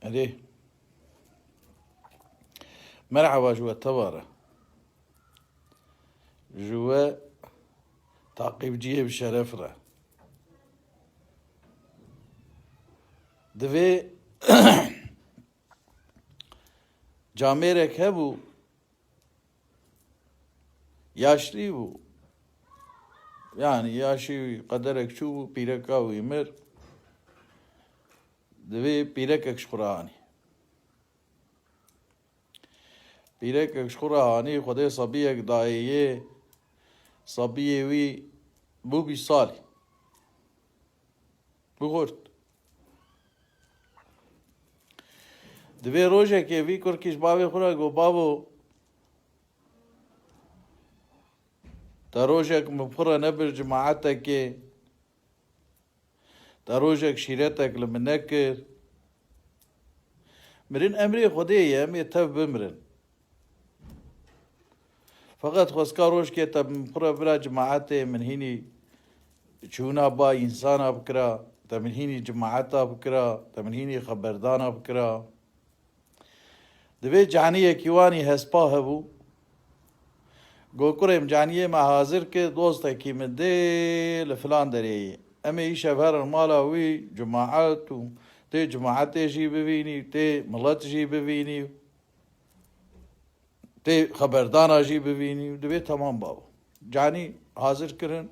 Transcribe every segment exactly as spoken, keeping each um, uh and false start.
Erê. Merhaba ji we teva re. Ji we taqîbciyê bi şeref re. Divê camêrek hebû, yaşlî bû. Yani yaşî wî qederek çûbû, pîreka wî mir. Divê pîrekek ji xwe re anî. Pîrekek ji xwe re anî, Xwedê sebiyek dayê yê, sebiyê wî bû bîst salî. Bû xurt. Divê rojekê vî kurkî ji bavê xwe re got, "Bavo, te rojek min bi xwe re nebir cemaetekê, te rojek şîretek li min nekir. Mirin emrê Xwedê ye, em ê tev bimirin. Feqet xwezka rojkê te min bi xwe re bira cemaetê, min hînî çûna ba însana bikira, te min hînî cemaeta bikira, te min hînî xeberdana bikira." Divê caniyekî wanî hespa hebû. Got, "Kurê min, caniyê me hazir kir, dostekî min dê li filan derê ye. Em ê îşev herin mala wî, cemaet û tê cemaetê jî bivînî, tê milet jî bivînî, tê xeberdana jî bivînî." Divê, "Temam babo." Canî hazir kirin.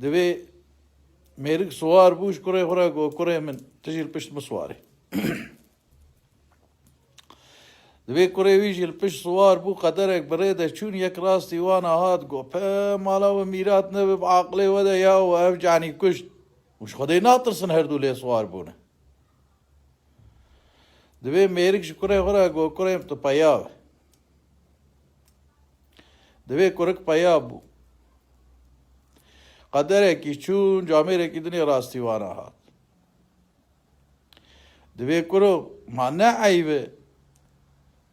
Divê mêrik siwar bû, ji kurê xwe re got, "Kurê min, tu jî li pişt min siwarî." Divê kurê wî jî li pişt siwar bû, qederek bi rê de çûn, yek rastî wana hat, got, "Pe mala we mîrat nebe, bi aqilê we de ya we ev canî kuşt." Û ji Xwedê natirsin, her du lê siwar bûne. Divê mêrik ji kurê xwe re got, "Kurê min, tu peya be." Divê kurik peya bû. Qederekî çûn, camêrekî dinê rastî wana hat. Divê kuro, ma ne eyb e?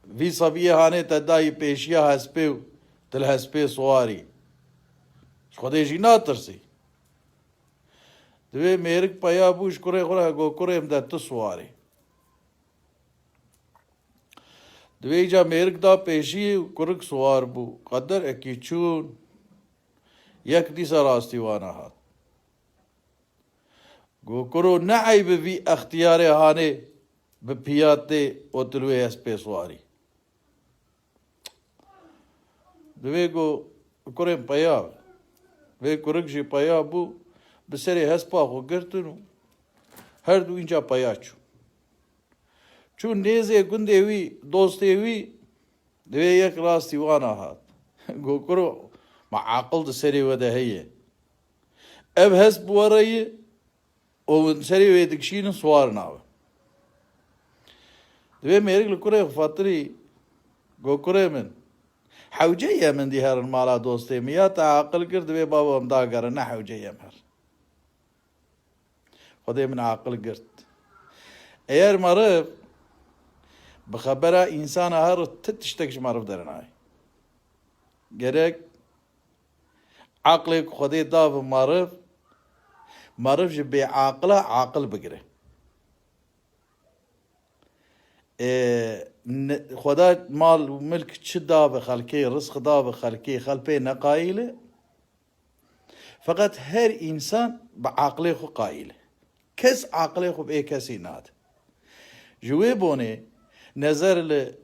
Vî sebiyê hanê te dayî pêşiya hespê û tu li hespê siwarî. Ji Xwedê jî natirsî. Divê mêrik peya bû, ji kurê xwe re got, "Kurê min, de tu siwarî." Divê îca mêrik da pêşiyê û kurik siwar bû. Qederekî çûn, yek dîsa rastî wana hat. Got, "Kuro, ne eyb e vî extiyarê hanê bi piya tê û tu li wê hespê siwarî?" Divê got, "Kurê min, peya be." Vê kurik jî peya bû, bi serê hespa xwe girtin û her du înca peya çûn. Çûn nêzê gundê wî, dostê wî, divê yek rastî wana hat. Got, "Kuro, ma aqil di serê we de heye? Ev hesp bi we re ye, û hûn serê wê dikişînin, siwar nabe." Divê mêrik li kurê xwe fatirî, got, "Kurê min, hewce ye min dî herin mala dostê min, ya te aqil kir, divê babo em dagerin, ne hewce ye em her." Xwedê min aqil girt. Eger meriv bi xebera însana her ti tiştek ji meriv dernayê. Gerek aqilê ku Xwedê da bi meriv, meriv ji bêaqila aqil bigire. Ê, ne, Xweda mal û milk çi da bi xelkê, rizq da bi xelkê, xelk pê ne qayîl e. Feqet her însan bi aqilê xwe qayîl e. Kes aqilê xwe bi ê kesî nade. Ji wê bonê nezer li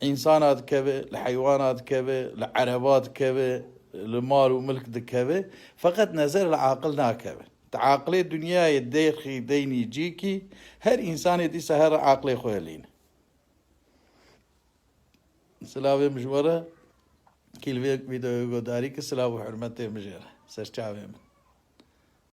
însana dikeve, li heywana dikeve, li ereba dikeve, li mal û milk dikeve. Feqet nezer li aqil nakeve. Di aqilê dinyayê dêrxî deynî cîkî, her însanê dîsa her aqilê xwe helîne. Silavê min ji we re, kî li vê videoyê guhdarî kir, silav û hurmetê min jê re. Ser çavê min.